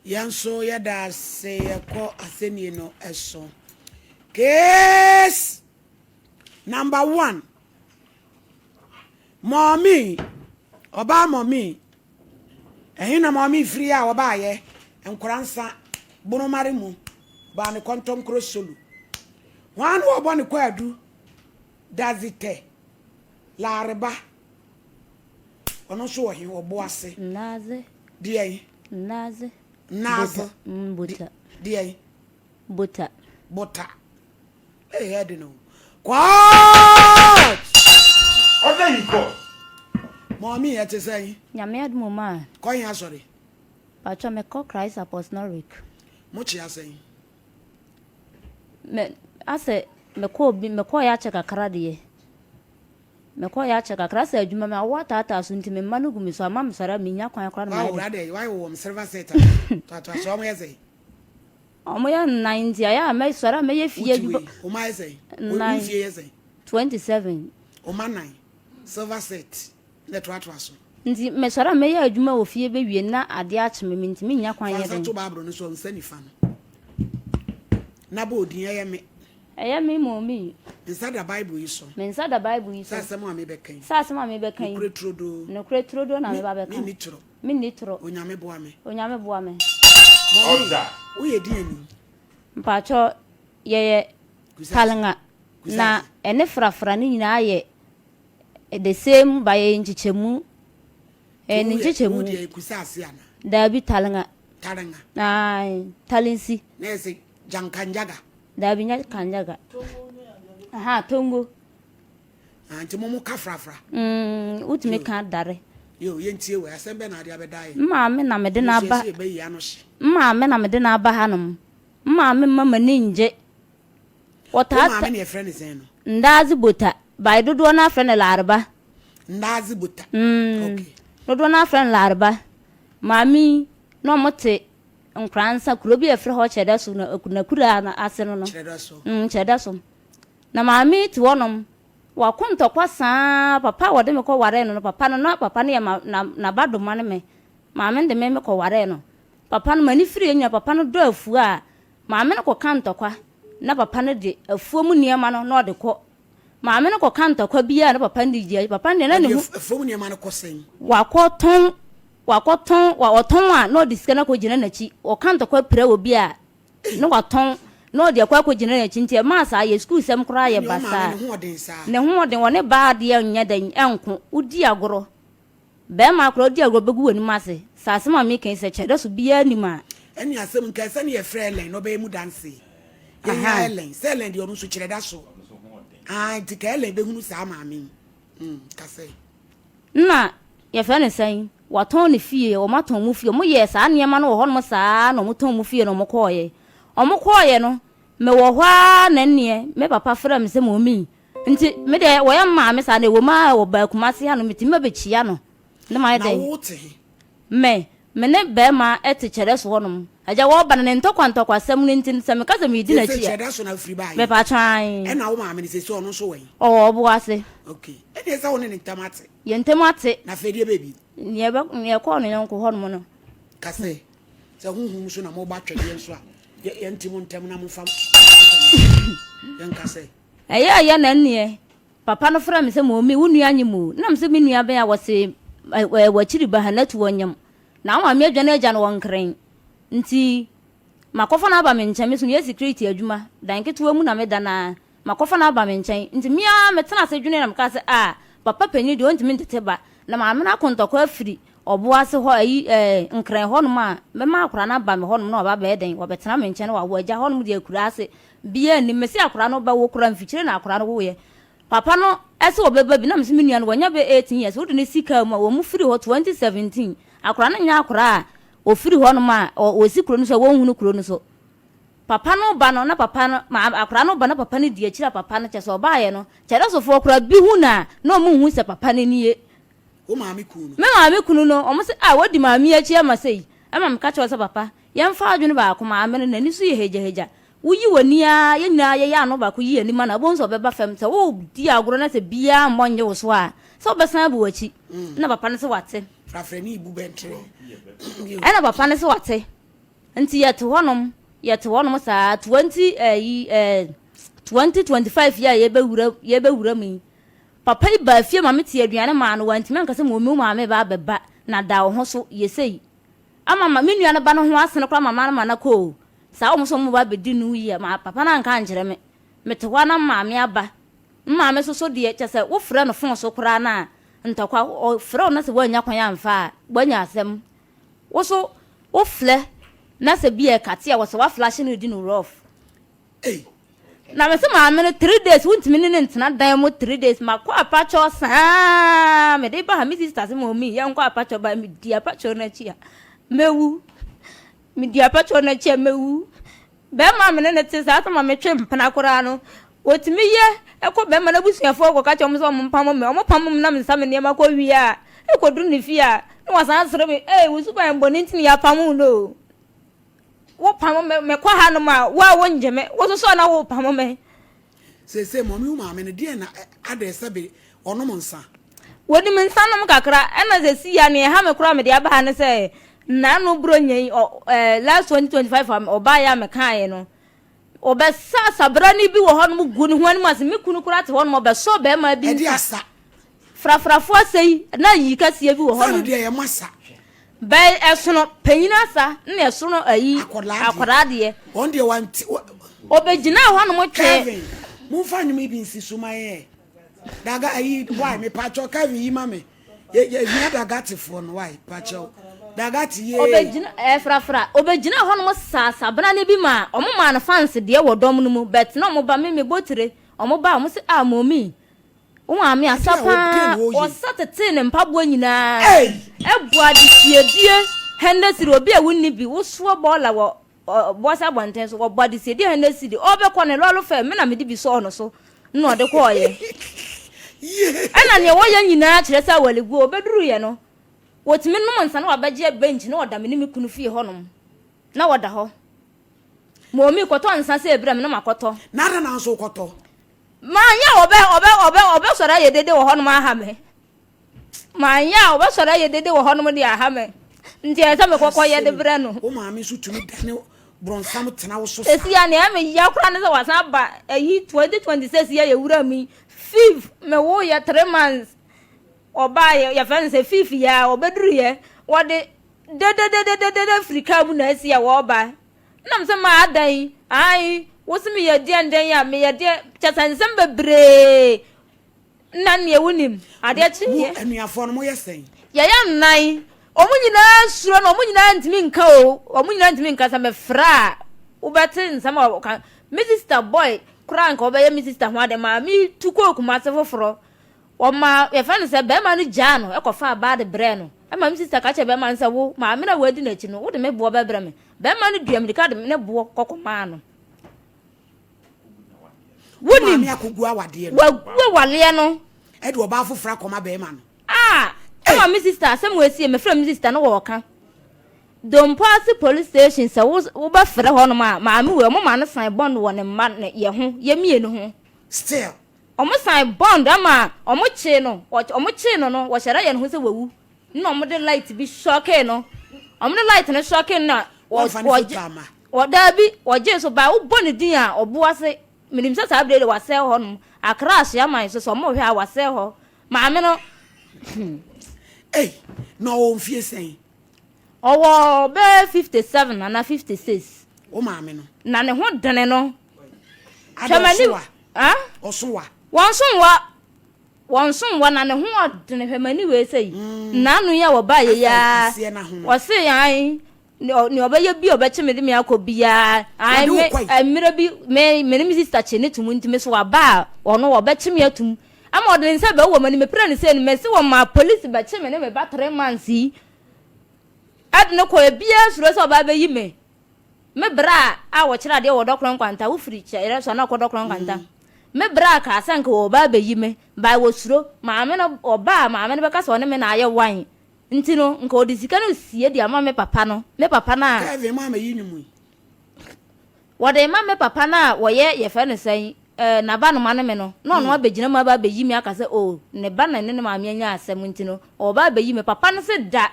Yɛn nso yɛda ase yɛkɔ asɛnnie no so. Case number one. Mɔmi, ɔbaa mɔmi. Ɛhe na mɔmi firi a ɔbaayɛ? Nkoransa, Bonomare mu, baa ne kɔntɔnkoro solu. Hwan na wɔbɔ ne kwaadu? Dazitɛ, Laareba. Ɔno nso wɔ he? Wɔ Boase. Nnaadze. Deɛn? Nnaadze. Nnaadze. Bota. Mm, bota. Deɛn? Bota. Bota. Ee, ɛde no. Court! Order in court. Mɔmi, ɛte sɛn? Nyame adom o maa. Kɔ he asɔre? Pakyɛ mekɔ Christ Apostolic. Mo kyea sɛn? Me asɛ mekɔɔ bi mekɔɔ yɛ akyɛ kakra deɛ. Mekɔɔ yɛ akyɛ kakra asɛ adwuma me awo ataataa so nti me mma no gu me so ama me sɔre a mennya kwan koraa na mayɛ Wawo dɛ. adɛ wayɛ wɔn silver set a toatoa so wɔn yɛ sɛn? Wɔn yɛ nnan nti ayɛ a mɛsɔre a mɛyɛ fie Wotu adwuma. wei wɔn ayɛ sɛn? Wo Nnan. fie yɛ sɛn? 27. Wɔn anan silver set na ɛtoatoa so. Nti mesɔre a mɛyɛ adwuma wɔ fie bɛwie na adeɛ akye me mentumi nnya kwan Fa nyɛ nsa dɛn. to Bible no so nsa nifa no na bɔ odin ɛyɛ me. Ɛyɛ me mɔmi. Nsa da Bible yi so. Me nsa da Bible yi so. Sɛ asɛm a mebɛka yi. Sɛ asɛm a mebɛka yi. Nokorɛ turodoo. Nokorɛ turodoo na meba bɛka. Menni torɔ. Menni torɔ. Onyame boa me. Onyame boa me. Mɔmi, woyɛ deɛni? Mpakyɛ yɛyɛ Talenga na ɛne frafra no nyinaa yɛ the same ba yɛyɛ nkyekyɛmu. Ɛyɛ ne nkyekyɛmu. Wo deɛ Kusaase ana? Daabi Talenga. Talenga. Ae, Talensi. Na yɛ sɛ Jankanjaga. Daabi nyɛ Kanjaga. Aha, Tongo. Ah, nti mo mo ka frafra. Mm, wotumi ka dare. Yo, yɛntie wɔ asɛm bɛ na ade abɛda yɛ. Maame na mede no aba. Yɛ bɛyi ano hye. Maame na mede no aba hanom. Maame mma m'ani ngye. Wɔtaa maame ne yɛfrɛ ne sɛn no? Ndaadze Bota. Bae dodoɔ no afrɛ no Lareba. Ndaadze Bota. Mm. Okay. Dodoɔ no afrɛ no Lareba. Maame yi na ɔmo te Nkoransa, kuro bi a yɛfrɛ hɔ Kyerɛdaso na n'akura no ase no no. Kyerɛdaso. Mm, Kyerɛdaso. Na maame yi te hɔnom, wako ntɔkwa saa, papa a wɔde me kɔwaree no no, papa no, na papa no yɛ ma, na, n'abadoma ne me. Maame no de me mekɔwaree no. Papa no, m'ani firiiɛ nyinaa, papa no dɔ afuo a, maame no kɔka ntɔkwa, na papa no de afuo mu nneɛma no na ɔde kɔ. Maame no kɔka ntɔkwa biara na papa no de gye, papa no deɛ na ne ho. Ɔde afuo mu nneɛma no kɔ sɛn? Wakɔtɔn, wakɔtɔn, wa, ɔtɔn a na ɔde sika no akɔgyina n'akyi. Ɔka ntɔkwa pira obi a, na watɔn na ɔde akɔ akɔgyina n'akyi nti ɛmaa saa yɛ sukuusɛm koraa yɛ Ɛnneɛ wo maame basaa. ne ho ɔden saa? Ne ho ɔden, ɔne baa deɛ nyɛ dɛn ɛnko, wodi agorɔ. Bɛɛma koraa wodi agorɔ bɛgu w'anim ase. Sɛ asɛm a meka yi sɛ kyerɛ dɛ so biaa nim a. Ɛne asɛm nka ɛsɛ ne yɛfrɛ Ellen na ɔbɛyɛ mu danse. Yɛnya Ahaa. Ellen. Sɛ Ellen deɛ ɔno nso kyerɛ da so. Aah nti ka Ellen bɛhunu saa maame yi. Mm, ka sɛ. Nna yɛfrɛ no sɛn, wɔatɔn ne fie, wɔatɔn mo fie, wɔyɛɛ saa nneɛma no wɔ hɔnom saa na wɔtɔn mo fie na wɔkɔeɛ. Wɔkɔeɛ no, mewɔ hɔ ara na nneɛ me papa frɛɛ me sɛ mɔmii. Nti me deɛ wɔyɛ me maame saa na ɛwɔ mu ara wɔbaa Kumasi ha no metumi bɛbɛkyia no na mayɛ Na dɛn. wo te he? Me, me ne barima te kyɛrɛ so hɔnom. Agya, wɔreba no, ne ntɔkwa ntɔkwasɛm no nti no, sɛ meka sɛ meredi Seesei n'akyi a. kyerɛda so na wofiri baeɛ? Mepakyɛ ae. Ɛna wo maame no seesei ɔno nso wɔ he? Ɔwɔ ɔbo ase. Ok. Ɛnneɛ sɛ wo ne ne ntam ate. Yɛn ntam ate. Na afei deɛ bɛɛ bio? Nea ɛbɛ, nea ɛkɔɔ ne yɔnko hɔnom no. Ka sɛ, Sɛ honhom so na moreba twɛdeɛ nso a, yɛ, yɛnte mo ntam na momfa mo Yɛnka sɛ. Ɛyɛɛ yɛ na ɛnneɛ Papa no frɛɛ me sɛ, Mommy, wo nua nyem o. Nna mese, Me nua bɛn a? Wɔse, Ɛɛ, w'akyiri ba Hannatu ɔnyem. Na wo maame adwane agya no wɔ Nkran. Nti, makɔfa no aba me nkyɛn. Me nso meyɛ security adwuma. Dan ketewa mu na meda no ara. Makɔfa no aba me nkyɛn. Nti me ara metenaa ase dwenee na mekaa sɛ, Ah, papa panin deɛ ɔntumi ntete ba. Na maame no ako ntɔkwa afiri Ɔboase hɔ, ayi, ɛɛ, Nkran hɔnom a, mɛma akwadaa no aba me hɔnom na waba abɛyɛ dɛn? Wabɛtena me nkyɛn na wawo. Agya hɔnom deɛ akuraase biaa nnim. Mese akwadaa no bɛwo koraa, mfikyire na akwadaa no woeɛ. Papa no se ɔbɛba bi, na mese me nua no wanya bɛ 18 years, wode no si kaa mu a, wɔn firi hɔ 2017. Akwadaa no nyɛ akwadaa a ɔfiri hɔnom a ɔsi kuro no so a wɔnhunu kuro no so. Papa no ba no na papa no, ma akwadaa no ba na papa no di akyire a papa no, kyerɛ sɛ ɔbaeɛ no, kyɛdɛsofoɔ koraa bi hu no a, na wɔn nhu sɛ papa no nie. Wo maame kunu no? Me maame kunu no, wɔn se ah wadi maame yi akyi ama sei. Ɛma meka kyerɛ wo sɛ papa, yɛmfa adwene baako, maame no n'ani so yɛ hagyahagya. Woyi w'ani ara, yɛn nyinaa yɛyɛ ano baako yi yɛn ani ma no a, wobɛhu sɛ ɔbɛba fam. Sɛ woredi agorɔ na sɛ biara mmɔ nnye wo so a, sɛ wobɛsan abu w'akyi. Ɛna papa no se wate. Ɛna papa no se wate. Nti yɛte hɔnom, yɛte hɔnom saa 20 ɛyi ɛɛ 2025 yi a yɛbɛwura yɛbɛwura mu yi. Papa yi baa fie ma me tee aduane maa no, wantumi anka sɛ mɔmi wo maame ba abɛba na da wo ho so yɛ sei. Ama ma me nua no ba no ho asene koraa ma ma no ma no kɔ o. Saa wɔn nso wɔn ba abɛdi no yie ma papa no anka ankyerɛ me. Mete hɔ a na maame aba. Me maame nso so deɛ kyɛ sɛ wofrɛ no fon so koraa no a ntɔkwa ɔfrɛ wo na sɛ woannya kwan amfa a woanya asɛm. Wo so wofrɛ na sɛ bi a ɛkate a wɔsɛ woaflashe no redi no rough. Ei. Na mese maame no three days wontumi ne no ntena dan mu three days makɔ apakyɛw saa mede ba ha me sister se mɔmi yɛnkɔ apakyɛw ba medi apakyɛw no akyi a mɛwu medi apakyɛw no akyi a mɛwu bɛrima a mene ne te saa sɛ ma metwe mpena koraa no wɔtumi yɛ ɛkɔ bɛrima no abusuafoɔ kɔka kyɛ wɔn sɛ wɔn mpamo me wɔn pamo me na me nsa me nneɛma kɔ wie a ɛkɔduru ne fie a na wɔasan asere me ee wo suban bɔne nti ne yɛapamo no o Wopamo me, mekɔ hanom a, wo a wongye me, wososɔ na wopamo me. Seesei mɔmi wo maame no deɛn na adɛn sɛ be ɔnom nsa? Wɔnim nsa nom kakra, ɛna sɛsi ya nea ɛha me koraa mede aba ha ne sɛ, nnaano Buronya yi, ɔ, ɛɛ, last 2025 a ɔbaeɛ a mekaeɛ no, ɔbɛsa asabrane bi wɔ hɔnom gu ne ho anim ase, me kunu koraa te hɔnom, ɔbɛsɔ barima bi Ɛde nsa. asa. Frafrafoɔ asa yi, na ayi kɛseɛ bi wɔ Sɛ no hɔnom. deɛ ɛyɛ mo asa. Bɛn ɛsono panyin asa na ɛsono ayi akwadaa deɛ. Wɔn deɛ wɔn ti. Ɔbɛgyinaa hɔ nom twɛn. Kevin, momfa nnwom yi bi nsi so ma yɛn. Daga ayi why mepakyɛw Kevin yi ma me. Yɛ yɛ hia dagatefoɔ no why pakyɛw. Dagate yee. Ɔbɛgyina ɛɛ frafra. Ɔbɛgyinaa hɔ nom saa sabena no bi ma wɔn maa no fans deɛ wɔ dɔm no mu but na wɔn ba me mebɔ tire wɔn ba wɔn se ah mommy. Wo maame asa paa, ɔsa tetee ne mpaboa nyinaa. Ɛbɔ adesiedie hɛndɛsiri obi a wonni bi, wosoɔ bɔɔla wɔ bɔs abɔnten so, wɔbɔ adesiedie hɛndɛsiri, ɔbɛkɔ ne lɔɔre fɛ, me na mede bi sɔɔ no so na ɔde kɔɔyɛ. Ɛna nea wɔyɛ nyinaa kyerɛ sɛ awaleguo, ɔbɛduruiɛ no, wɔtumi nom nsa na wabɛgye bench na ɔda me ne me kunu fie hɔnom, na wɔda hɔ. Mɔmi kɔtɔ nsa sɛ ebira me na makɔtɔ. Na adɛn na nso wokɔtɔ? Manyɛ a ɔbɛ ɔbɛ ɔbɛ ɔbɛsɔre ayɛ dede wɔ hɔnom aha me. Manyɛ a ɔbɛsɔre ayɛ dede wɔ hɔnom de aha me. Nti ɛsɛ sɛ mekɔkɔ yɛ de brɛ no. Wo maame nso tumi dane brɔnsam tena wo so saa. Sɛsi a nea ɛyɛ me ya koraa ne sɛ wasan aba ayi 2026 yi a yɛwura mu yi. Fifth me wo yɛ three months ɔbaa yɛ yɛfrɛ no sɛ fifth yi a ɔbɛduru yɛ wɔde dededededede firi kaa mu na asi a wɔreba. Nna mese ma adɛn? Ae, wo se meyɛ deɛn dɛn a, meyɛ deɛn, kyɛ sɛ nsɛm bebree na neɛ wonim. Adeɛ kyeeɛ. Mo anuafoɔ no, moyɛ sɛn? Yɛyɛ nnan. Wɔn nyinaa suro no, wɔn nyinaa ntumi nka o, wɔn nyinaa ntumi nka. Sɛ mefrɛ a, wobɛte nsɛm a wɔka. Me sista boy koraa nka ɔbɛyɛ me sista ho ade maa me tu kɔɔ Kumasi foforɔ. Wɔmaa, yɛfrɛ no sɛ, barima no gyaa no kɔfaa baa de brɛɛ no. Ɛma me sista ka kyerɛɛ barima no sɛ, Wo, maame no a woadi n'akyi no, wode me boɔ bɛbrɛ me. Barima no dua mmirika de ne boɔ kɔ kɔmaa no. Wonim, Maame akɔgu awadeɛ no. Wagu awadeɛ no. Ɛde ɔbaa foforɔ akɔma barima no. Ah! Ɛma me sista, asɛm wei sie, mefrɛ me sista no wɔɔka. Dompo ase police station sɛ wo wobɛfrɛ hɔnom a, maame wei, wɔn maa no sign bond wɔ ne mma ne yɛ ho, yɛ mmienu ho. Still. Ɔmo san bond ama ɔmo kyee no, ɔmo kyee no no wɔhyɛ da yɛ ne ho sɛ wawu na ɔmo de light bi shɔkee no, ɔmo de light no shɔkee no na Wamfa ne foto amma. wɔ daabi wɔgyee so baa wobɔ ne din a ɔbo ase menim sɛ saa bere de wasɛe hɔ nom Accra Ahyeaman so sɛ ɔmo hwɛ a wasɛe hɔ maame no. Ei na ɔwɔ mfie sɛn? Ɔwɔ bɛyɛ 57 anaa 56. Wo maame no. Na ne ho dene no. Ada ɔso wa. Ɔso wa. Wɔn so nwa. Wɔn so nwa na ne ho ɔdene hwɛ m'ani wei sɛ yi. Mm. N'ano yi a wɔbaa yɛ yaa. Wɔse an nea ɔbɛyɛ bi a ɔbɛkye me de me akɔ biara. An me mmerɛ bi me me ne me sista kye ne tum nti me so waba a ɔno ɔbɛkye me atum. Ama ɔde ne nsa bɛwɔ m'ani mepira ne sɛ no mɛsi wɔn ma polisi bɛkye me ne me ba three months yi. Ɛde no kɔ ebiara suro sɛ ɔbaa bɛyi me. Me bra a wɔkyerɛ adeɛ wɔ Dɔkorɔ Nkwanta, wofiri Kyerɛ so a na ɔkɔ Dɔkorɔ Nkwanta. Me bra kaa sɛ nka ɔreba abɛyi me, but wɔsuro. Maame no, ɔba a maame no bɛka sɛ ɔne me na ayɛ one nti no, nka ɔde sika no resie de ama me papa no. Me papa no a. Kevin ma meyi nnwom yi. Wɔde rema me papa no a wɔyɛ, yɛfrɛ no sɛn, eh, n'abanoma ne me no, na ɔno abɛgyina mu aba abɛyi me aka sɛ oh, ne ba na ne ne maame anya asɛm nti no, ɔreba abɛyi me. Papa no se da!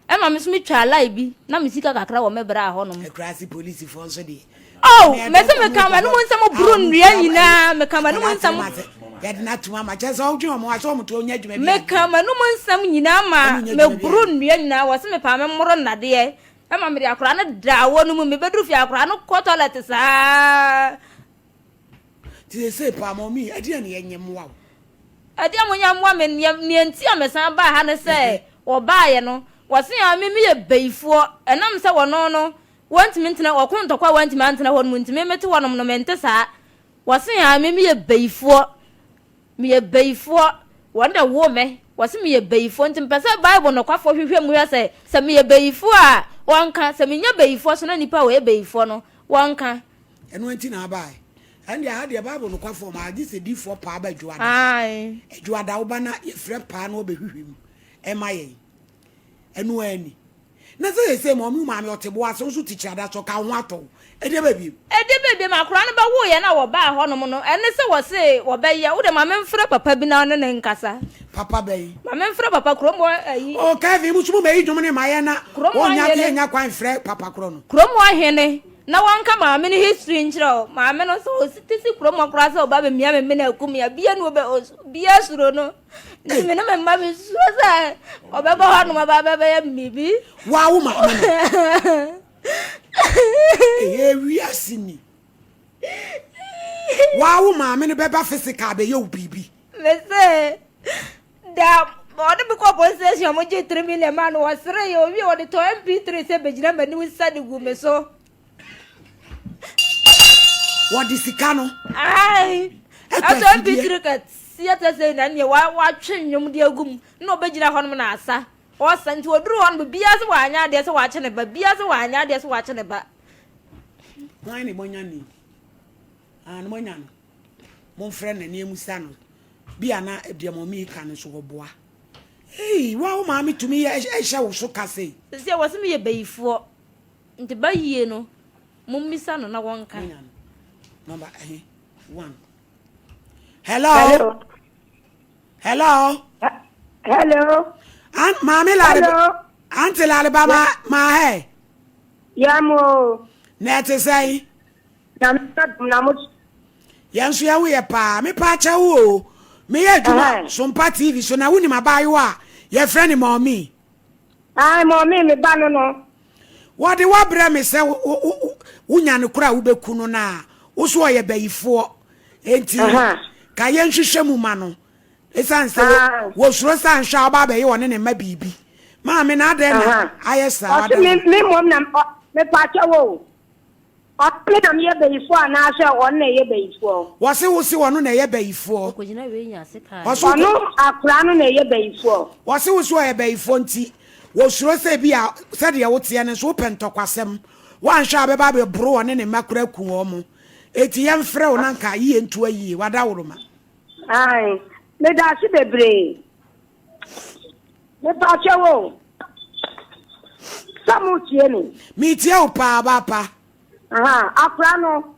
Ɛma me nso metwaa line bi, na me sika kakra wɔ me bra hɔnom. Akuraase polisifoɔ nso deɛ. Oh, mese meka m'anom nsɛm boro nnua nyinaa, meka m'anom nsɛm. Yɛde no atom ama kyɛ sɛ wodwen wɔn asɛ wɔn to ɔnya adwuma bi. Meka m'anom nsɛm nyinaa ma meboro nnua nyinaa, wɔse mepaa me mmoro nnadeɛ. Ɛma mede akwadaa no daa wɔ no mu, mebɛduru fie akwadaa no kɔ toilet saa. Nti seesei paa mɔmi, ɛdeɛn na yɛnyɛ mmoa wo? Ɛdeɛn a monyɛ mmoa me, nea nea nti a mesan baa ha ne sɛ, wɔbaeɛ no, wɔse a me meyɛ bayifoɔ, ɛnam sɛ wɔno no, wɔntumi ntena, wɔko ntɔkwa a wɔantumi antena hɔ no mu nti, me mete hɔnom no, mente saa. Wɔse a me meyɛ bayifoɔ, meyɛ bayifoɔ, wɔn na ɛwoo me, wɔse meyɛ bayifoɔ, nti mepɛ sɛ Bible nokwafoɔ hwehwɛ mu hwɛ sɛ, sɛ meyɛ bayifoɔ a, wɔnka, sɛ menyɛ bayifoɔ so na nnipa a wɔyɛ bayifoɔ no, wɔnka. Ɛno nti na abae. Ɛnde aha deɛ Bible nokwafoɔ ma agye sɛ difoɔ paa ba Adwoada. Adwoada woba na yɛfrɛ paa na ɔbɛhwehwɛ mu ɛma yɛn. Ɛno ara ni. Na sɛ sɛsɛ ma ɔme maame ɔte bo ase wo nso te kyerada so ka wo ho atɔ wo. Ɛdeɛ bɛ biem. Ɛdeɛ bɛ biem akwadaa no bɛwoeɛ no a wɔbaa hɔnom no ɛne sɛ wɔse wɔbɛyɛ wo deɛ ma memfrɛ papa bi na ɔne no nkasa. Papa bɛn? Ma memfrɛ papa kurom hɔ ayi. Oh Kevin mo nso mo mɛyi dwom ne ma yɛn na Kurom hɔ wɔnya hene. yɛnya kwan frɛ papa korɔ no. Kurom hɔ hene na wɔnka maame no history nkyerɛ wo. Maame no sɛ ɔsi te si kurom hɔ koraa sɛ ɔba bɛmia me mene aku me a bia ne ɔbɛ bia suro no. Nti me ne me mma me suro sɛ ɔbɛba hɔ nom aba bɛbɛyɛ me biribi. Waa wo maame no. Ɛyɛ wiase ni. Waa wo maame no bɛba physical bɛyɛ wo biribi. Mese da ɔde me kɔ police station ɔmo gye 3 million maa no wɔsere yɛ owie ɔde tɔ mp3 sɛ bɛgyina m'anim nsa de gu me so. Wɔde sika no. Ayi ɛtɔ mp3 kɛseɛ tɛ sɛ na neɛ watwe nnwom de agu mu na ɔbɛgyina hɔ nom na asa ɔsa nti ɔduru hɔ nom biara sɛ wanyɛ adeɛ sɛ wakye ne ba biara sɛ wanyɛ adeɛ sɛ wakye ne ba. Hwan ne moanya ni? Ah, ne moanya no. Momfrɛ no na yɛmmisa no. Bi a na deɛ mɔmi ka no nso ɔboa. Ei, wo a wo maame tumi yɛ hyɛ wo so ka sei. Sisi a wɔse meyɛ bayifoɔ nti bayie no mommisa no na wɔnka. Monya no. Number ɛhe? One. Hello. Hello. Hello. An maame lare. Hello. Auntie lare ba ma ma hɛ. Yamo. Na ɛte sɛn? Nyame adom na mo. Yɛn nso yɛn ho yɛ paa. Me paa kyɛ wo o. Meyɛ adwuma Sompa TV so na wonim abaayewa a yɛfrɛ no Mɔmi. Ae Mɔmi me ba no no. Wɔde wo abrɛ me sɛ wonya no koro a wobɛku no no a, wo so ɔyɛ bayifoɔ. Enti ka yɛnhwehwɛ mu ma no. Esiane sɛ wɔsuro sɛ anhwɛ a ɔba abɛyɛ ɔne ne mma biribi. Maame na adɛn na ayɛ saa? Ɔse me mmom na mepaakyɛw o. Ɔse me na meyɛ bayifoɔ anaasɛ ɔno na ɛyɛ bayifoɔ? Wɔse wo se ɔno na ɛyɛ bayifoɔ. Ɔse Ɔno akora no na ɛyɛ bayifoɔ. Wɔse wo se ɔyɛ bayifoɔ nti wɔsuro sɛ ebia sɛdeɛ woteɛ no nso wopɛ ntɔkwasɛm. Woanhwɛ a wobɛba abɛboro ɔne ne mma koraa aku wɔn. Enti yɛmfrɛ wo na nka yie nto ayie. W'adaworoma. Ae. Medaase bebree. Mepakyɛw o, sɛ moretie me? Meretie wo paa, ɔbaa pa. Aha, akora no,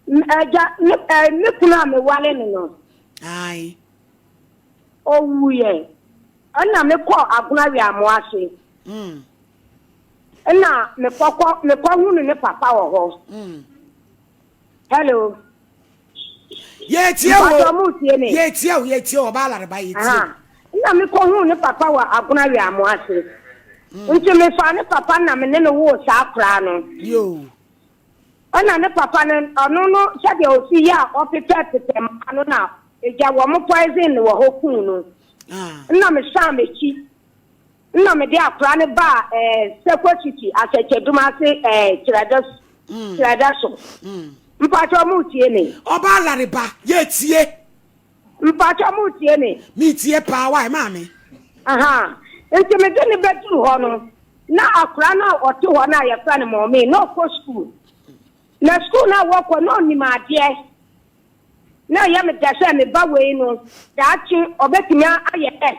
agya, ne, eh, me kunu a mewale no no. Ae. Owuiɛ, ɛna mekɔɔ Agona Weamoa ase. Ɛna mekɔkɔ, mekɔhunu ne papa wɔ hɔ. Hello. Yɛtie wo. Yɛtie wo, yɛtie wo, ɔbaa Lareba, yɛtie wo. Nna mekɔhuu ne papa wɔ Agona Weamo ase. Nti mefaa ne papa na me ne no woo saa koraa no. Yoo. Ɛna ne papa no, ɔno no sɛdeɛ ɔsi yɛ a ɔpepɛpepɛ mmaa no na egya wɔn poison no wɔ hɔ kuu no. Nna mesan m'akyi. Nna mede akora no baa eh, Seko City, Asɛkyɛdum ase eh, Kyerɛdɛ, Kyerɛdɛ so. Mpakyɛw mo tie me? Ɔbaa Lariba, yɛtie. Mpakyɛw mo tie me? Metie paa, why maame? Aha, nti mede no bɛduru hɔ no, na akora no a ɔte hɔ no a yɛfrɛ no Mɔme, na ɔkɔ sukuu. Na sukuu no a wɔkɔ, na ɔnim adeɛ. Na ɛyɛ me dɛ sɛ me ba wei no, daakye ɔbɛtumi ayɛ nurse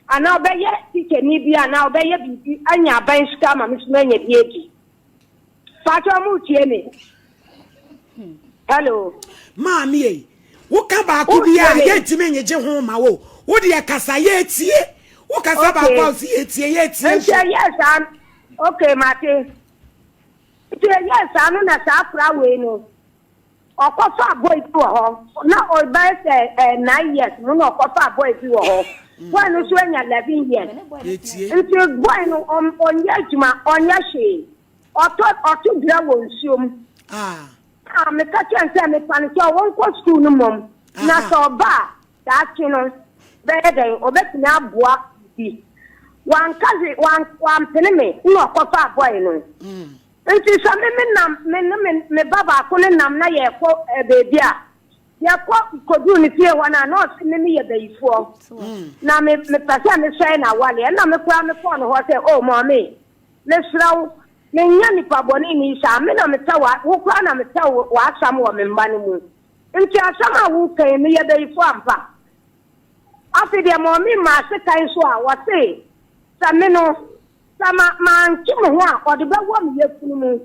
anaa ɔbɛyɛ tikyani bi anaa ɔbɛyɛ biribi anya aban sika ama me nso manya bi adi. Paatwɔ mo tie me? Hello. Maame ei, woka baako bi a yɛntumi nyegye ho ma wo. Wo deɛ kasa yɛtie. Wokasa baako a ɔsi yɛtie yɛtie nso. Nti ɛyɛɛ saa okay mate. Nti ɛyɛɛ saa no na saa akora wei no ɔkɔfaa boy bi wɔ hɔ na ɔbɛyɛ sɛ eh, nine years mu na ɔkɔfaa boy bi wɔ hɔ. Boy no nso anya 11 years. Nti boy no ɔnyɛ adwuma ɔnyɛ hwee. Ɔtɔ ɔto dua wɔ nsuo mu. Ah. Ah, meka kyerɛ no sɛ mepa no kyɛw ɔnkɔ sukuu no mmom, na sɛ ɔba a, daakye no, bɛyɛ dɛn, ɔbɛtumi aboa bi. Wanka hwee, wan, wampene me, nna ɔkɔfaa bɔe no. Nti sɛ me me nam, me ne me, me ba baako no nam na yɛrekɔ eh, baabi a, yɛkɔ kɔduu ne fie hɔ no a, na ɔse me meyɛ bayifoɔ, na me, mepɛ sɛ mesɛe n'awaleɛ. Nna me koraa mekɔɔ no hɔ sɛ, oh, mɔme, Mesrɛ wo, menyɛ nipa bɔneni saa, me na mepɛ wa, wo koraa na mepɛ wo w'asɛm wɔ me mma no mu. Nti asɛm a woreka yi, meyɛ bayifoɔ ampa? Afei deɛ mɔme maa sekan so a, wɔse sɛ me no, sɛ ma, mantwe me ho a, ɔde bɛwɔ me yafunu mu.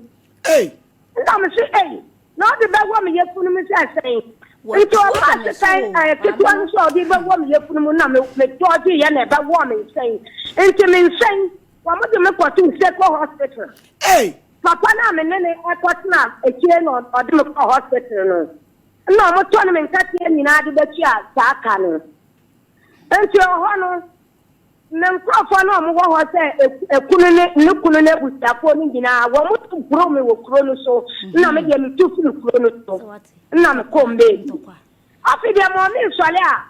Ei! Nna mese, Ei, na ɔde bɛwɔ me yafunu mu sɛ sɛn? Nti ɔfaa sekan ɛɛ ketewa no sɛ ɔde bɛwɔ me yafunu mu na me, me dɔɔgyeeɛ na ɛbɛwɔɔ me nsɛn. Nti me nsɛn Wɔde me kɔtoo Seko Hospital. Ei! Papa no a me ne no kɔtena akyire na ɔde me kɔɔ hospital no, ɛna wɔtɔn me nkateɛ nyinaa de bɛtua saa ka no. Nti ɛhɔ no, me nkurɔfoɔ no a wɔwɔ hɔ sɛ ekunu ne ne kunu ne abusuafoɔ no nyinaa, wɔn boroo me wɔ kuro no so, ɛna me deɛ metu firi kuro no so, ɛna mekɔɔ mbaabi. Afei deɛ mɔme nsɔre a,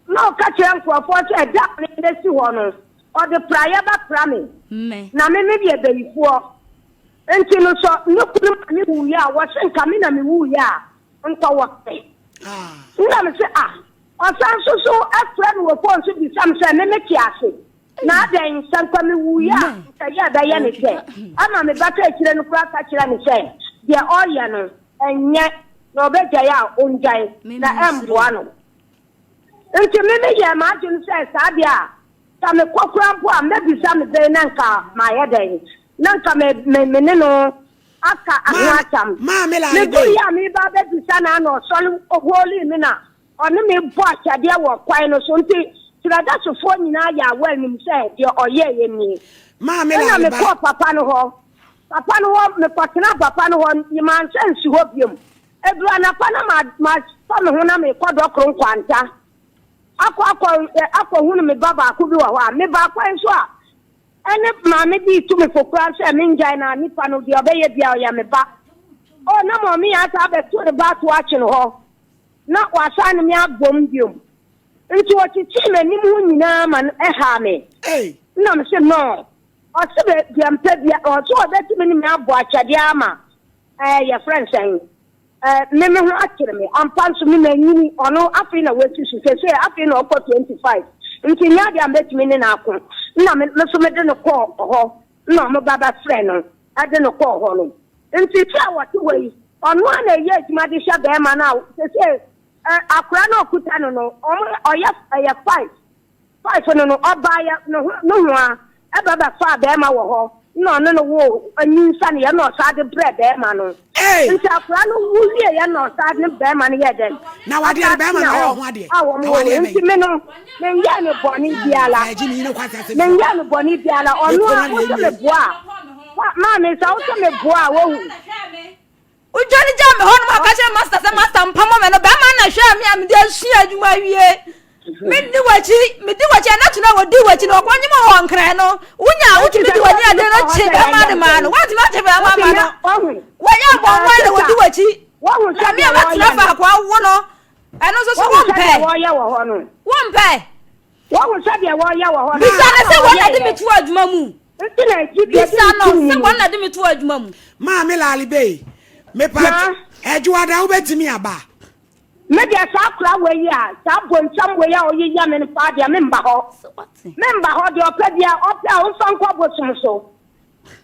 Na ɔka kyerɛ nkurɔfoɔ sɛ, Da a mebɛsi hɔ no, ɔde praeɛ bɛpra me, na me medeɛ bayifoɔ. Nti no sɛ ne kunu maame wuiɛ a, wɔse nka me na mewuiɛ a, nka wɔpɛ. Nna mese, Ah, ɔsan nso so frɛ me wɔ fon so bisa me sɛ me mete ase, na adɛn, sɛ nka mewuiɛ a, nka yɛ ɛbɛyɛ ne sɛ. Ɛma me ba kaakyire no koraa ka kyerɛ me sɛ, deɛ ɔreyɛ no, ɛnyɛ, na ɔbɛgyae a, ɔngyae, na ɛmmoa no. Nti me me yɛɛ m'adwene sɛ saa deɛ a, sɛ mekɔ koraa mpo a mɛbisa me bɛn na nka mayɛ dɛn, na nka me me me ne no aka ho asɛm. Maame Lale Meduruiɛ a mereba abɛbisa no a na ɔsɔre hoolii me na ɔne me bɔ akyɛdeɛ wɔ kwan no so nti Kyerɛdasofoɔ nyinaa yɛ aware nim sɛ deɛ ɔyɛeɛ nie. Maame Ɛna Lale ba. mekɔɔ papa no hɔ, papa no hɔ, mekɔtenaa papa no hɔ, mansan nsi hɔ biom. Ɛduru anapa na ma mafa me ho na merekɔ Dɔkoro Nkwanta akɔ akɔ akɔhunu me ba baako bi wɔ hɔ a, mebaa kwan so a, ɛne maame bi retu me fo koraa sɛ mengyae na nipa no deɛ ɔbɛyɛ biara ɔyɛ me ba. Oh, na maame asa abɛto ne ba ato akye no hɔ na wasan ne me abom biom. Nti ɔkyekyee m'anim ho nyinaa ma no ɛhaa me. Nna mese no, ɔse deɛ mpɛ bia, ɔse ɔbɛtumi ne me abɔ akyɛdeɛ ama Ɛɛ, yɛfrɛ no sɛn? Ɛɛ, me me ho akyere me. Ampa nso, me manyini. Ɔno, afei na wasi so. Seesei, afei na ɔkɔ 25. Nti nyɛ adeɛ a mɛtumi ne no ako. Nna me, me nso mede no kɔɔ hɔ. Nna wɔn ba bɛfrɛɛ no de no kɔɔ hɔ no. Nti sɛ ɔte hɔ yi, ɔno ara na ɛyɛ adwuma de hwɛ barima no a seesei, ɛ, akwadaa no a ɔkuta no no, wɔn, ɔyɛ, ɛyɛ five. Wife no no ɔbaeɛ no ho nohoa ɛba bɛfaa bɛɛma wɔ hɔ na ɔne no woo nyinsɛneɛ na ɔsaa de brɛɛ bɛɛma no Ei! nti akora no wu wieɛ na ɔsaa ne bɛɛma no yɛɛ dɛn Na wadeɛ no ɔsaa bɛɛma no tena ayɛ hɔ ɔho adeɛ a wɔn Na woo wadeɛ nti bɛn me no menyɛɛ no bɔne biara Ɛɛ Jimmy yi ne kwasi asɛm menyɛɛ no bɔne biara Me ɔno kɔn a adeɛ wosɛ nie meboa a wa maame sɛ wosɛ meboa a wohu Wodwane gyaa me hɔ no ma ka kyerɛ masta sɛ masta mpamɔ me no bɛrima na hwɛɛ me a mede asua adwuma awie menni w'akyi medi w'akyi ɛna to no a wɔdi w'akyi no ɔkɔnyem wɔ nkran no wonya a wotumi de w'ani ade no kye bɛrima de maa no woantumi akye bɛrima ma no wɔyɛ abɔnwan na wɔdi w'akyi na me a mɛtena faako awo no ɛno nso so wompɛ wompɛ Woahu sɛdeɛ wɔreyɛ wɔ hɔ no? Bisa no sɛ wɔn na de me to adwuma mu. Nti na Egypt Bisa no sɛ wɔn na de me to adwuma mu. Maame Lali Bey, mepa Ɛdwoada wobɛtumi aba? Me deɛ saa akora wei yi a, saa bonsam wei a ɔyeyɛ me no paa deɛ memba hɔ. Memba hɔ, deɛ ɔpɛ biara ɔpɛ a ɔmfa nkɔ bosom so.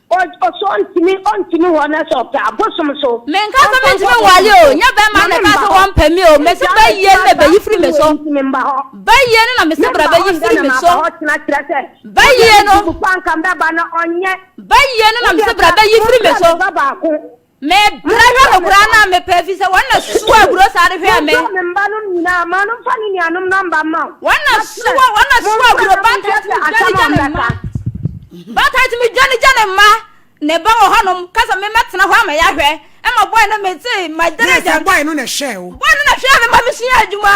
Ɔsɛ ɔntumi ɔntumi hɔ na sɛ ɔpɛ abosom so. Menka sɛ mentumi nwale o, nyɛ bɛrima na ɛka sɛ wɔmpɛ me o, mese bɛyie no na bɛyi firi me so. Bɛyie no na mese bra bɛyi firi me so. Bɛyie no. Bɛyie no na mese bra bɛyi firi me so. Mebrɛ hwɛ no koraa na mepɛ fi sɛ wɔn na soa aburo saa de hwɛɛ me. Monfrɛ me mma nom nyinaa ma no mfa ne nuanom nɔmba mma wo. Wɔn na soa wɔn na soa aburo baatan tumi dwane gya ne mma. Baatan tumi dwane gya ne mma. Ne ba wɔ hɔnom kasa me mɛtena hɔ ama yɛahwɛ. Ɛma bɔe no me te ma dene gya. Na bɔe no na ɛhwɛɛ wo. Bɔe no na hwɛɛ me ma mesua adwuma.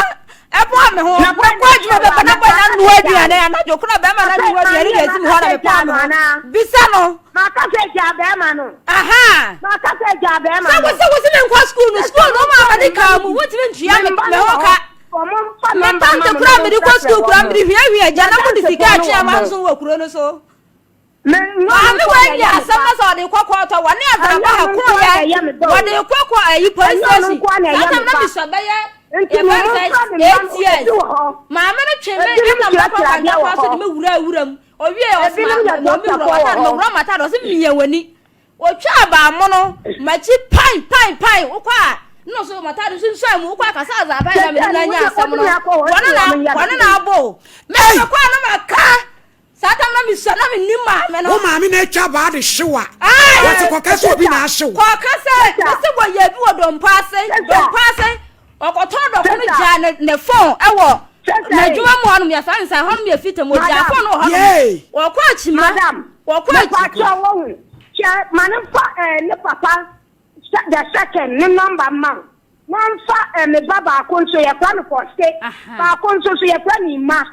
Ɛboa me ho. Mɛkɔ adwuma bɛba na bɔe no anoa aduane anadwo koro bɛrima no anoa aduane de asi me hɔ na mepaa me ho. Bisa no. Maka sɛ gyaa bɛrima no. Aha. Maka sɛ gyaa bɛrima no. Sɛ wose wose me nkɔ sukuu no sukuu no ma amane kaa mu wontumi ntua me me ho ka. Me tante kura mede kɔ sukuu kura mede hwiahwia gya na mode sika atwe ama nso wɔ kuro no so. Maame wei nya asɛm na sɛ ɔde kɔ kɔɔtɔ wɔne azaraba ha ko yɛ wɔde kɔ kɔ ayi police station saa tam na mesua bɛyɛ yɛfɛ sɛ 8 years maame no twe me ɛnam bɛkɔ kwantakwa so de me wura wura mu owie ɔsoma mɔmi wura matade mawura matade ɔsɛ mia w'ani otwa abaamono makyi pan pan pan wokɔ a na ɔso matade nso nsuan mu wokɔ a kasa azaraba yɛ na mene na anya asɛm no wɔne na wɔne na abo mɛkɔ a na maka Saa tam na mesua na mennim maame no. Wo maame na atwa baa de hyew a. Wɔte kɔka sɛ obi na ahyew. Kɔka sɛ mese wɔyɛ bi wɔ dompo ase. Dompo ase. Ɔkɔtɔn dɔko no gyaa ne ne phone ɛwɔ n'adwuma mu hɔnom yɛfa nsa hɔnom yɛ fita mu ɔgyaa phone no wɔ hɔnom. Wɔkɔ akyima. Wɔkɔ akyima. Mepatwa wɔhu. Kyɛ ma ne mfa ne papa the second ne number ma wo. Wɔmfa eh, me ba baako nso yɛfrɛ no Pɔste, baako nso so yɛfrɛ no Ima.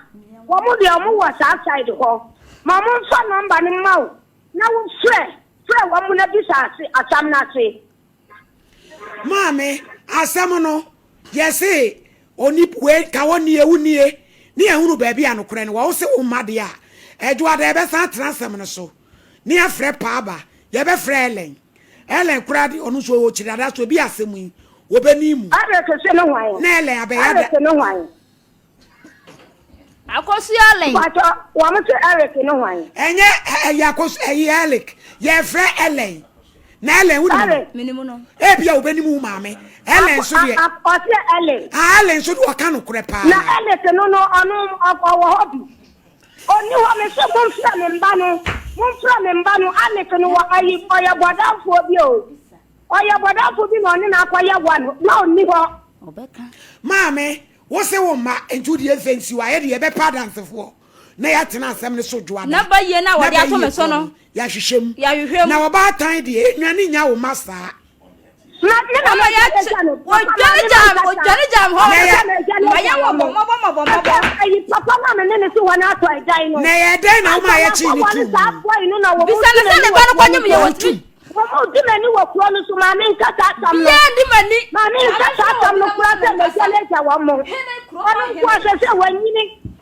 Wɔn deɛ wɔn wɔ saa side hɔ. Ma wɔn mfa nɔmba no mma wo na wo frɛ frɛ wɔn na bisa ase asɛm no ase. Maame, asɛm no, yɛse oni wei ka wɔ nie wo nie ne yɛhunu baabi a nokorɛ no wɔ wo se wo mma deɛ a ɛdwoada yɛbɛsan atena asɛm no so ne yɛafrɛ Paaba yɛbɛfrɛ Ellen Ellen koraa de ɔno nso ɔwɔ kyiri dada so ebi asɛm yi wɔbɛni mu. Eric se ne hwan? Na Ellen abɛyɛ ada. Eric ne hwan? Akosua Ellen. Mpatsɔ wɔn se Eric ne hwan? Ɛnyɛ ɛyɛ akosu ɛyɛ Eric yɛfrɛ Ellen na Ellen wo nim no. Minimu no. Ebi a wobɛnim wo maame Ellen nso deɛ. Ɔse Ellen. Ah Ellen nso deɛ ɔka nokorɛ paa. Na Eric no no ɔno ɔwɔ hɔ bi. Ɔnni hɔ, mese momfrɛ me mma no, momfrɛ me mma no, Alex no wɔ ayi, ɔyɛ bɔdamfoɔ bi o, ɔyɛ bɔdamfoɔ bi na ɔne no akɔyɛ one, na ɔnni hɔ. Maame, wo se wo mma, nti wo deɛ mfa nsi hɔ a, yɛde yɛbɛpɛ adansefoɔ na yɛatena asɛm no so dwoada, Na bayie no a na wɔde ato me bayie so korɔ no, no, yɛahwehwɛ mu. yɛahwehwɛ mu. Na ɔbaatan deɛ, ɛnnwane nnya wo mma saa. Wɔma yɛakye, wɔdwane gyaa me, wɔdwane gyaa me hɔ, mayɛ mmɔbɔ, mmɔbɔ, mmɔbɔ, mmɔbɔ. Na ɛyɛ dɛn na woma yɛkyee ne too mu? Bisa no sɛ ne ba no kɔnyem yɛ wɔtumi. Biara ndi m'ani.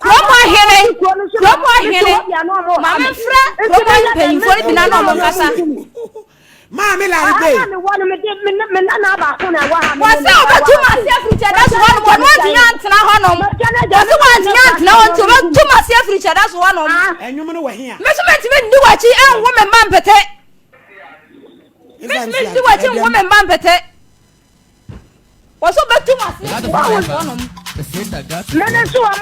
Kurom ahene, kurom ahene, ma memfrɛ kurom mpanyimfoɔ no bi na na wɔn nkasa. Maame Lare Bey. Aha na mewɔ no, mede me me nana baako na ɛwɔ ha. Wɔsɛ ɔbɛtu m'ase afiri kyɛda so hɔnom, ɔno antumi antena hɔnom. Wɔsɛ wantumi antena hɔ nti ɔbɛtu m'ase afiri kyɛda so hɔnom. Ɛnwom no wɔ he a? Me nso mentumi nni w'akyi nwo me mma mpete. Mentumi nni w'akyi nwo me mma mpete. Wɔsɛ ɔbɛtu m'ase afiri kyɛda so hɔnom. Mene nso wɔn.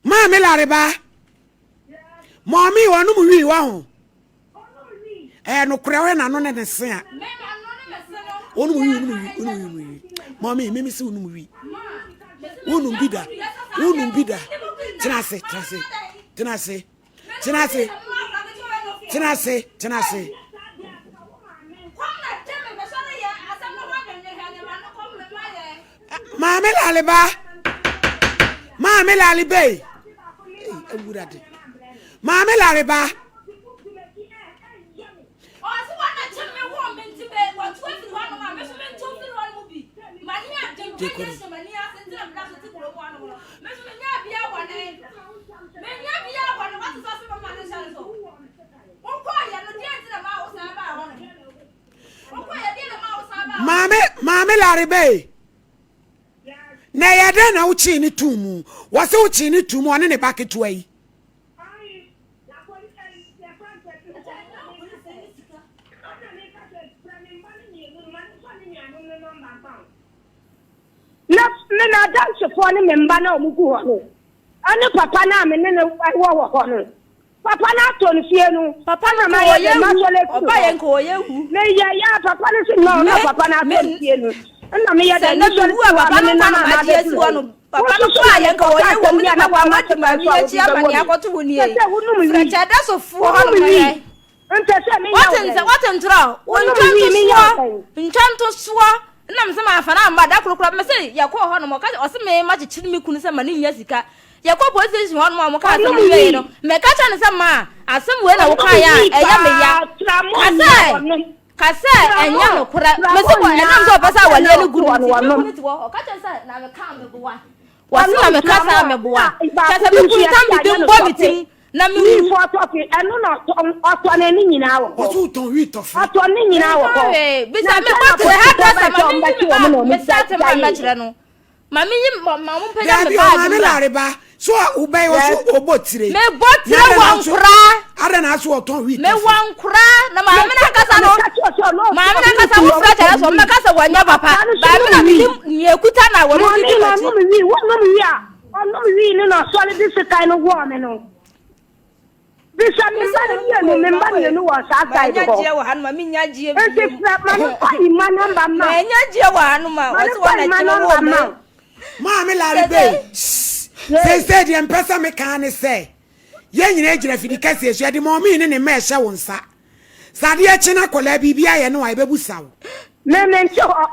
Maame Lareba, mɔmi ɔnom wii wɔ ho. Ɛyɛ nokorɛ ɔyɛ n'ano ne ne se a. Ɔnom wii, ɔnom wii, ɔnom wii. Mɔmi, mimi se ɔnom wii. Wonum bi da, wonum bi da. Tena ase, tena ase, tena ase, tena ase, tena ase, tena ase. Maame Laleba, Maame Lalebe, Awurade, Maame Laleba. Maame Laribee, na ɛyɛ dɛn na wokyee ne too mu? Wɔse wokyee ne too mu ɔne ne ba ketewa yi. Na me n'adansefoɔ ne me mma no a wɔgu hɔ no, ɛne papa no a me ne no wɔ wɔ hɔ no, papa no atɔ no fie no, Papa no ɛna nka mayɛ ɔyɛ dɛ wu, masɔre afiri ɔba yɛ hɔ. nka ɔyɛ wu. Meyɛ yɛ a papa no se no Me, na papa no me, atɔ no fie no, ɛna meyɛ sɛ dɛ na mesɔre mewu a firi hɔ a papa me no ne nkwa nam na a magye asi mabɛduru hɔ ha no. yi. Papa Wo no nso so kɔ a na yɛ nka mekɔka ɔyɛ wu, asɛm me bi ne a na papa woama wadi so maame so a akyi wode ama bɛwɔ nea me. akɔto wo nie Sɛ yi. sɛ wonom Frɛ wii, kyɛdasofoɔ hɔ wonom nom na wii, yɛ. mpɛ sɛ menya wo Woate nsɛ dɛn? woate ntorɔ wo Wonom ntwa wii menya ntosoɔ wo dɛn? ntwa ntosoɔ na mesɛ mamfa no amma da koro koraa mese yɛkɔɔ hɔ nom ɔka ɔse me makyekyere me kunu sɛ ma ne nya sika yɛkɔ police station hɔ nom a wɔka asɛm Ɔnom no wieɛ wii. no meka kyerɛ no sɛ ma asɛm wei na Ɔnom wokaeɛ a wii ɛyɛ me ya paa, tramɔ ka nyinaa sɛ wɔnom. ka sɛ ɛnyɛ Tramɔ, nokorɛ mese tramɔ wɔ ɛnam nyinaa sɛ ɔpɛ sɛ aseɛ na awaleɛ no ɔte gu no hɔ no nti me wɔnom. kunu te hɔ ɔka kyerɛ sɛ na meka meboa wɔse na Ɔnom meka saa tramɔ meboa na kyerɛ baako sɛ bi me nso kunu tam yɛse bibi ayɛ no mbɔ me tɔfe. tim na Wii mewu fɔ tɔfe, ɛno na ɔtɔn, ɔtɔn ne nyinaa wɔ hɔ. Wɔso wotɔn wii tɔfe. Ɔtɔn ne nyinaa wɔ Mentɔn hɔ. hwee. Na Bisa me ansa bɔ na tere apolisifoɔ hairdresser bɛkyɛ ma wɔn menyi bɛkye me wɔn na bag wɔn me gya shirt mmra gyaeɛ. mmɛkyerɛ no. Ma menyi ma ma mo mpagya me Daabi bag ɔmaame mmra. lare ba so a wobɛyɛ wɔ so Yes. ɔbɔ tire. Mebɔ Na tire adɛn wɔ na so nkoraa. adɛn na so ɔtɔn wii Mewɔ tɔfe. nkoraa na maame no Meka ankasa no meka kyerɛ sɛ ɔno maame no ɔne ne ankasa kunu wofrɛ kyerɛ ɔmo sɛ tɔn wii. ɔmmɛka sɛ wɔnyɛ Na papa. akwadaa no nso Maame na nom wii. menim nea ekuta na wɔn Maame didi no m'akyi. ɔnom wii, wonom wii a, ɔnom wii no na ɔsɔre de sekan no wɔɔ me no. Bisa me mma no mmienu, me mma mmienu wɔ saa side hɔ. Nti frɛ ma no mfa ne mma nɔmba mma wo. Ma no mfa ne mma nɔmba mma wo. Maame Larry Bay, seesei deɛ mpɛ sɛ meka ne sɛ yɛn nyinaa gyina fidi kɛseɛ so yɛde mɔmii ne ne mma ɛhyɛ wo nsa. Sɛ adeɛ kye no akwadaa biribi ayɛ no a yɛbɛbusa wo. Me mente hɔ.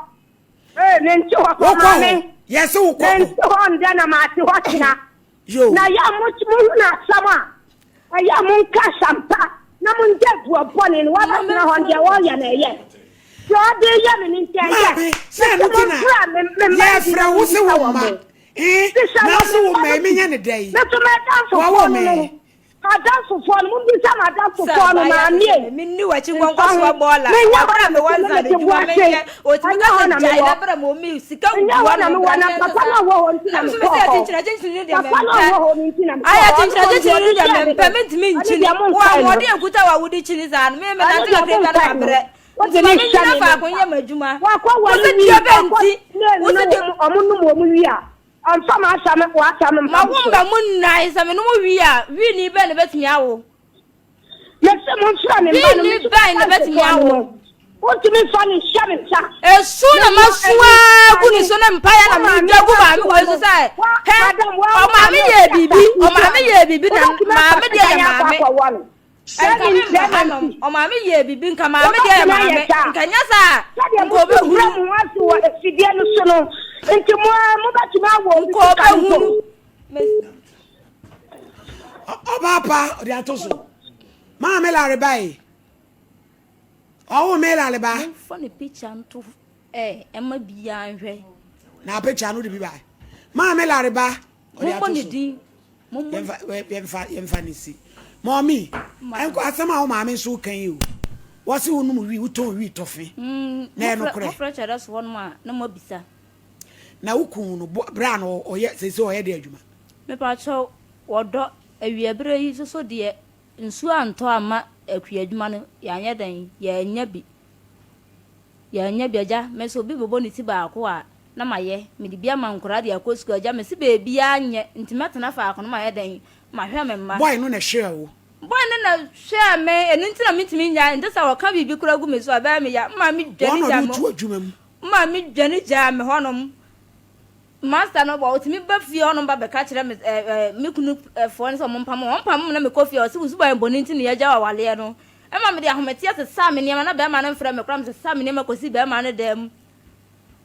Ee, mente hɔ kɔ Wokɔ hɔ. maame. Yɛse wokɔ hɔ. Mente hɔ ndɛ na mate hɔ kyena. Yoo. Na yɛ a mo mohunu asɛm a, ɛyɛ a monka asɛmpa na mongyae bua bɔne no. Wabɛtena hɔ no, deɛ ɔreyɛ no ɛyɛ. Deɛ ɔde reyɛ me no nti ɛyɛ. Maame, sɛ Mese ɛno nti na momfrɛ me me mma no bi yɛfrɛ na wo se mommisa wo wɔn mma. mo. Eh, Bisa wɔn nanso me wo mma mma no yi bi. menyɛ ne dɛ yi. Meto Wɔawo m'adamfofoɔ no me. no. M'adamfofoɔ no, mommisa m'adamfofoɔ no, maame ei. Menni w'akyi Mfa ho. nkɔnkɔsoa bɔɔla. Menyɛ hɔ Wabra na me mete wɔ me nsa mete bo adwuma ase. menyɛ. Otumi Ɛnyɛ ka hɔ sɛ na gyae mewɔ. na brɛ ma omi sika Ɛnyɛ gua hɔ na no mewɔ bra na nyɛ papa sesa. no a ɔwɔ hɔ nti na Na nso mekɔɔ mesɛ hɔ. kyenkyena kyenkyene ne deɛ Papa no a mempɛ. ɔwɔ hɔ no nti na mekɔɔ Ayɛ hɔ. Ɔno kyenkyena deɛ kyenkyene ɔde ne deɛ hyɛɛ me mempɛ. no, Mentumi ɔno nkyini. deɛ Wo monkae no. ahoɔden nkuta wo a wode kyini saa no. Me Ɔno menante deɛ kakra bi a na monkae no. mabrɛ. Wode Nti ne ma hyɛ mennyina me ne faako nsa. nyɛ m'adwuma. Wakɔ Wo ware se wii, deɛ bɛn wakɔ nti? mmienu Wo no se deɛ wɔn nom wɔn wie a, ɔmfa m'asɛm w'asɛm mfa Ma me wo so. mma mu nnan sɛ me ne mo wie a, wii bɛn na ɛbɛtumi awo? Mese monfrɛ me mma no, Wii mese bɛn na ɛbɛtumi m'adansefoɔ no awo? no. Wontumi mfa no nhyɛ me nsa. Esu na Mewɔ masu ani ara gu ne maame. so ne mpaeɛ Wo na maame medwa gu maame w'asoa wei so no. sɛ, Wa hɛ, madam wa wo ɔmaame maame yɛɛ ɔte biribi, asase so ɔmaame a, yɛɛ biribi na wobɛtumi afa maame deɛ yɛ sekan akɔ maame. akɔwɔ no. Nka Sɛbi me mma bɛrima hanom, nti. ɔmaame yɛɛ biribi, nka maame deɛ yɛ Wobɛtumi ayɛ maame, saa. nka nyɛ saa a, Sɛdeɛ nka mosi brɛ ɔbɛhunu. mo ho ase wɔ afidie no so no nti, mo ara mobɛtumi awɔ obi Nka sika no mpo. ɔbɛhunu. Mes- Ɔbaa pa ɔde ato so. Maame lare ba yi. Ɔwo me lare ba. Momfa ne picture nto ɛ ɛma biara nhwɛ. Na picture no de bi ba. Maame lare ba ɔde Mommɔ ato ne so. din. Mommɔ Yɛmfa yɛmfa yɛmfa ne si. Mɔmi, ɛnkɔ asɛm a wo maame nso kan yi o. Wɔse wo nom wi, wotɔn wi tɔfe. Mm, Na ɛyɛ nokorɛ. mofrɛ kyerɛ so hɔnom a na moabisa. Na wo kun no berɛ a na ɔyɛ sese ɔyɛ de adwuma. Mepakyɛw, wɔdɔ, awia berɛ yi nso so deɛ nsuo antɔ amma akua adwuma no yɛanyɛ dɛn, yɛannya bi. Yɛannya bi, agya, me nso obi bɛbɔ ne ti baako a na mayɛ, mede bi ama nkwadaa de akɔ sukuu, agya, mese baabiara nyɛ, nti mɛtena faako no mayɛ dɛn, mahwɛ me mma. Boy no na ɛhwɛɛ wo? Boy no na ɛhwɛɛ me, ɛno nti na mentumi nnyae, nte sɛ ɔka biribi koraa gu me so a, ɛbɛyɛ me ya, me maame Wɔn dwane na gyaa ɔde me. wo to adwuma mu? Me maame dwane gyaa me hɔnom. Master no ba, ɔtumi ba fie hɔnom ba bɛka kyerɛ me ɛ ɛ me kunu foɔ no sɛ wɔn mpam wɔn mpam na mekɔ fie a ɔse wo suban bɔne nti na yɛagya wo awaleɛ no. Ɛma mede ahometeɛ sesaa me nneɛma na bɛrima no mfrɛ me koraa mesesaa me nneɛma kɔsi bɛrima no dan mu.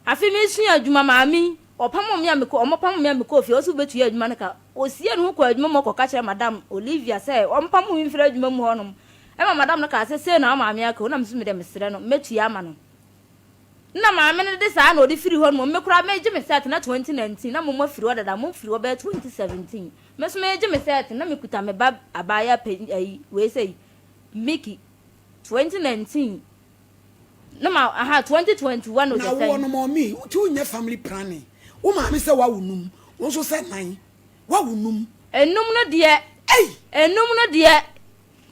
Afei mesua adwuma maame yi ɔpam me a mekɔ wɔpam me a mekɔɔ fie ɔse wobɛtua adwuma no ka. Ɔsiee ne ho kɔɔ adwuma mu ɔkɔka kyerɛ madam Olivia sɛ wɔmpam me mfiri adwuma mu hɔnom. Ɛma madam no kaa sɛ sei na wo maame aka o na me nso mede mesrɛ no mɛtua ama no. Nna maame no de saa na ɔde firi hɔ no mmom me koraa megye me cert na 2019 na mom afiri hɔ dada mom firi hɔ bɛyɛ 2017 me nso megye me cert na mekuta me ba abaayewa panyin ayi wei sɛ Mickey 2019. Na ma aha 2021 Na woɔ no mɔmi nti wonyɛ family planning wo maame sɛ wawo num wo nso sɛ nan wawo num. Enum no deɛ Ei! Enum no deɛ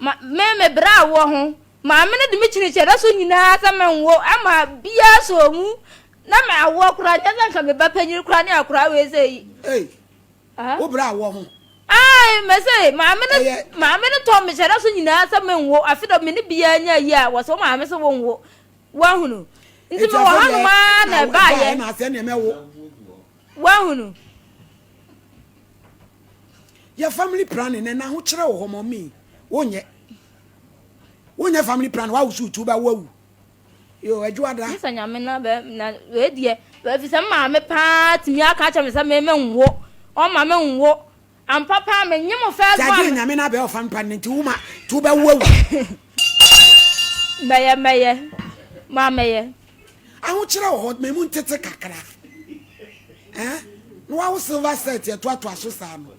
ma me me brɛ awoɔ ho maame no de me kyini kyerɛ so nyinaa sɛ menwo ɛma biara sɔɔ mu na me awoɔ koraa nyɛ sɛ nka me ba panyin koraa ne akoraa wei sɛ yi. Ei! Wo brɛ awoɔ ho. Ae mese maame no maame no tɔ me hyɛda so nyinaa sɛ menwo afe dɔ me ne biara nya yi a wɔsɛ wo maame sɛ wonwo woahunu nti mewɔ hanom ara na ɛbaayɛ woahunu. Yɛ family planning na ɛna ho kyerɛ wɔ hɔ mɔmi wonyɛ wonyɛ family planning wawoso tu bɛwo awu. Yo, Adwoada. Gye sɛ Nyame na bɛ na wei deɛ efisɛ me maame paa tumi aka akyerɛ me sɛ me me nwo ɔma me nwo ampa paa me nye mo first born. Gye Nyame na bɛ ɔfa mpa ne nti wo ma nti wo bɛ wo awu. Mɛyɛ mɛyɛ ma mɛyɛ. Ahokyerɛ wɔ hɔ ma emu ntete kakra eh na wawo silver set ɛtoatoa so saa no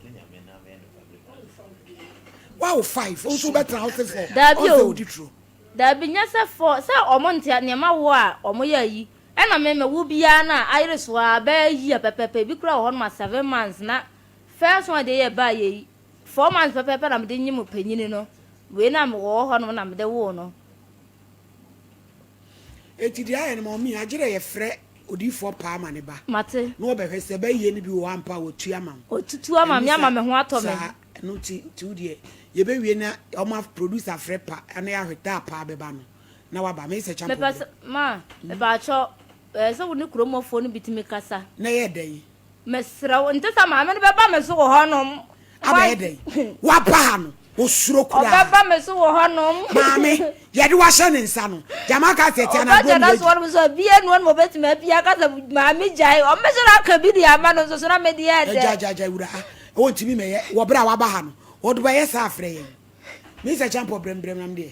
wawo five nso wobɛtena hɔ se four Daabi ɔnsɛ o. wodi turo. Daabi nyɛ sɛ fɔ sɛ ɔmo nte nneɛma wo a ɔmo yɛ ayi ɛna me me wo biaa na ayere so aa bɛyɛ year pɛpɛpɛ ebi koraa wɔ hɔ nom a 7 months na first one deɛ yɛ baa yɛ yi 4 months pɛpɛpɛ na mede nyim panyini no wei na me wɔ hɔ nom na mede woo no. Enti deɛ ayɛ no ma ɔmee agyerɛ yɛfrɛ odiyifoɔ paa ma ne ba Mate. na ɔbɛhwɛ sɛ bɛyɛ no bi wɔ hɔ ampa a watua ama wo. Ɔtutu ama Ɛno me ama saa me ho atɔ me. saa ɛno nti nti wo deɛ yɛbɛwie na ɔma producer frɛ pa na yɛahwɛ da a paa bɛba no na waba me sɛ Mepɛ champɔ sɛ ma mepaakyɛw ɛɛ sɛ wo ne kuromɔfoɔ no bi tumi kasa. Na ɛyɛ dɛn? Mesrɛ wo, nte sɛ maame no bɛba me so wɔ hɔnom. Abɛyɛ dɛn? Waba ha no, osuro koraa. Ɔbɛba me so wɔ hɔnom. Maame, yɛde wo ahyɛ ne nsa no, gyama aka sɛ ɛte anadwo Ɔbɛgyina ne so hɔnom sɛ obi anu hɔnom ɔbɛtumi apia aka sɛ maame gyae. Ɔmmɛhyɛ no aka bi de ama no nso so na me deɛ ɛdɛ. Agya, agya, agya, wura ha. Ɔntumi mɛyɛ, wɔ berɛ a waba ha no, ɔde bɛyɛ saa afrɛ yɛn. Me sɛ kyampɔ brɛmbrɛm nam deɛ.